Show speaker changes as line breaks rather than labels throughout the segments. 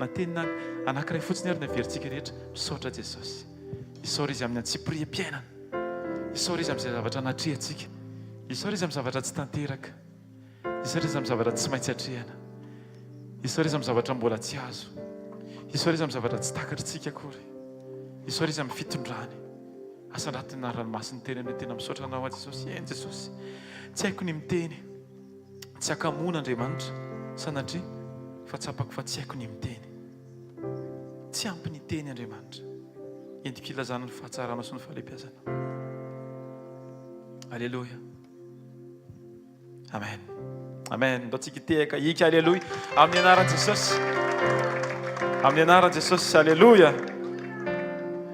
Na teny anankiray fotsiny ary no heverintsika rehetra, misaotra Jesosy. Isaora Izy amin'ny antsipiriam-piainana. Isaora Izy amin'izay zavatra natrehantsika. Isaora Izy amin'ny zavatra tsy tanteraka. Isaora Izy amin'ny zavatra tsy maintsy atrehana. Isaora Izy amin'ny zavatra mbola tsy azo. Isaora Izy amin'ny zavatra tsy takatritsika akory. Isaora Izy amin'ny fitondrany. Asandrato ny anarany masina teny amin'ny tena misaotra anao aho Jesosy. Eny Jesosy. Tsy haiko ny miteny. Tsy hakamoana Andriamanitra sanatria fa tsapako fa tsy haiko ny miteny. Tsy ampy ny teny Andriamanitra. Entiko ilazana ny fahatsaranao sy ny fahalehibiazanao. Aleloia. Amen. Amen. Ndao tsika hitehaka hika aleloia amin'ny anaran'i Jesosy. Amin'ny anaran'i Jesosy. Aleloia.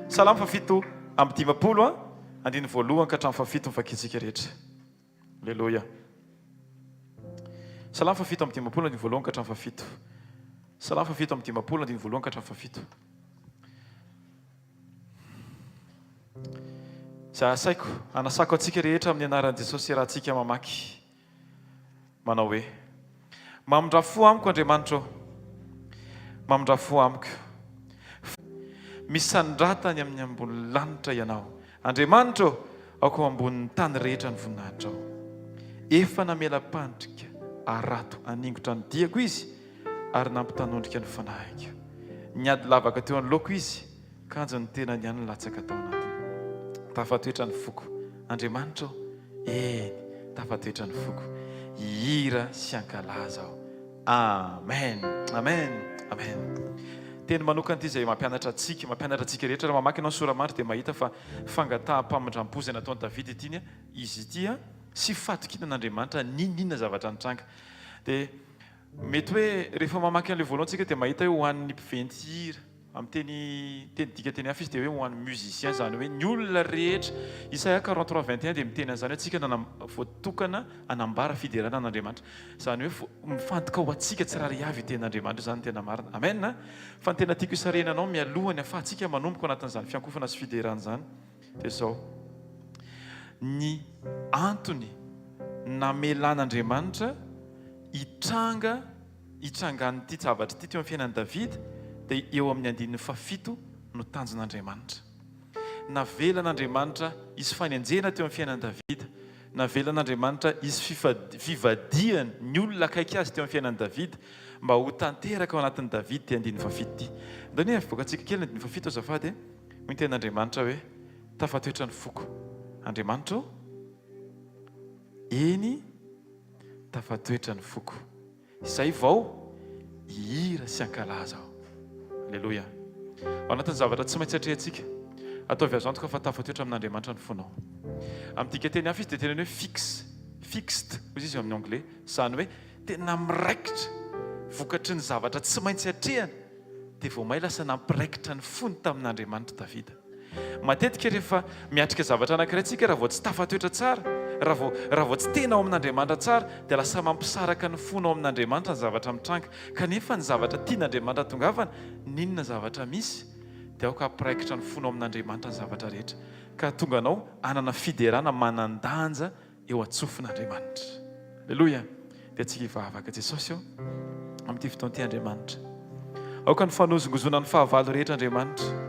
Salamo fahafito amby 50 a andininy voalohany ka hatramin'ny fahafito ny vakintsika rehetra. Aleloia. Salamo fahafito amby 50 andininy voalohany ka hatramin'ny fahafito. Salamo fahafito amby 50 andininy voalohany ka hatramin'ny fahafito. Izay asaiko, anasako antsika rehetra amin'ny anaran'i Jesosy iarahantsika mamaky manao hoe, Mamindrà fo amiko Andriamanitra ô, mamindrà fo amiko. Misandrata any amin'ny ambony lanitra Ianao. Andriamanitra ô, aoka ho ambonin'ny tany rehetra ny voninahitrao. Efa namela-pandrika harato haningotra ny diako Izy ary nampitanondrika ny fanahiko. Niady lavaka teo anoloako Izy, kanjo ny tenany ihany no latsaka tao anatiny. Tafatoetra ny foko, Andriamanitra ô, eny, tafatoetra ny foko. Hihira sy hankalaza aho. Amen! Amen! Amen! Teny manokana ity izay mampianatra antsika, mampianatra antsika rehetra. Raha mamaky ianao ny sora-mandry dia mahita fa fangataham-pamindram-po izay nataon'i Davida ity ny izy ity sy fatokiana an'Andriamanitra n'inon'inona zavatra nitranga. Dia mety hoe rehefa mamaky an'ilay voalohany tsika dia mahita hoe ho an'ny mpiventy hira. Amin'ny teny teny dika teny hafa izy dia hoe ho an'ny musicien, izany hoe ny olona rehetra. Isaia 43 21 dia miteny an'izany hoe tsika nanam voatokana hanambara fiderana an'Andriamanitra. Izany hoe mifantoka ho antsika tsirairay avy io tenin'Andriamanitra io izany no tena marina. Amen a! Fa ny tena tiako hisarihana anao mialoha ny afahantsika manomboka ao anatin'izany fiankofana sy fiderana izany dia izao, ny antony namelan'Andriamanitra hitranga hitrangan'ity zavatra ity teo amin'ny fiainan'i Davida dia eo amin'ny andininy fahafito no tanjon'Andriamanitra. Navelan'Andriamanitra hisy fanenjehana teo amin'ny fiainan'i Davida. Navelan'Andriamanitra hisy fivadihany ny olona akaiky azy teo amin'ny fiainan'i Davida mba ho tanteraka ao anatin'i Davida ity andininy fahafito ity. Ndao anie avoakantsika kely ny andininy fahafito azafady e. Hoy ny tenin'Andriamanitra hoe, Tafatoetra ny foko. Andriamanitra ô, eny, tafatoetra ny foko. Izay vao hihira sy hankalaza aho. Aleloia. Ao anatin'ny zavatra tsy maintsy atrehantsika, ataovy azo antoka fa tafatoetra amin'Andriamanitra ny fonao. Amin'ny dikanteny hafa izy dia teneno hoe fixe, fixed, hoy izy amin'ny anglais, izany hoe tena miraikitra vokatry ny zavatra tsy maintsy atrehana, dia vao may lasa nampiraikitra ny fony tamin'Andriamanitra Davida. Matetika rehefa miatrika zavatra anankiray tsika, raha vao tsy tafatoetra tsara, raha vao raha vao tsy tena ao amin'Andriamanitra tsara, dia lasa mampisaraka ny fonao amin'Andriamanitra ny zavatra mitranga. Kanefa ny zavatra tian'Andriamanitra tongavana, n'inona zavatra misy, dia aoka hampiraikitra ny fonao amin'Andriamanitra ny zavatra rehetra, ka hahatonga anao hanana fiderana manan-danja eo an-tsofin'Andriamanitra. Aleloia! Dia antsika hivavaka. Jesosy ô, amin'ity fotoana ity Andriamanitra. Aoka ny fanozongozonan'ny fahavalo rehetra Andriamanitra.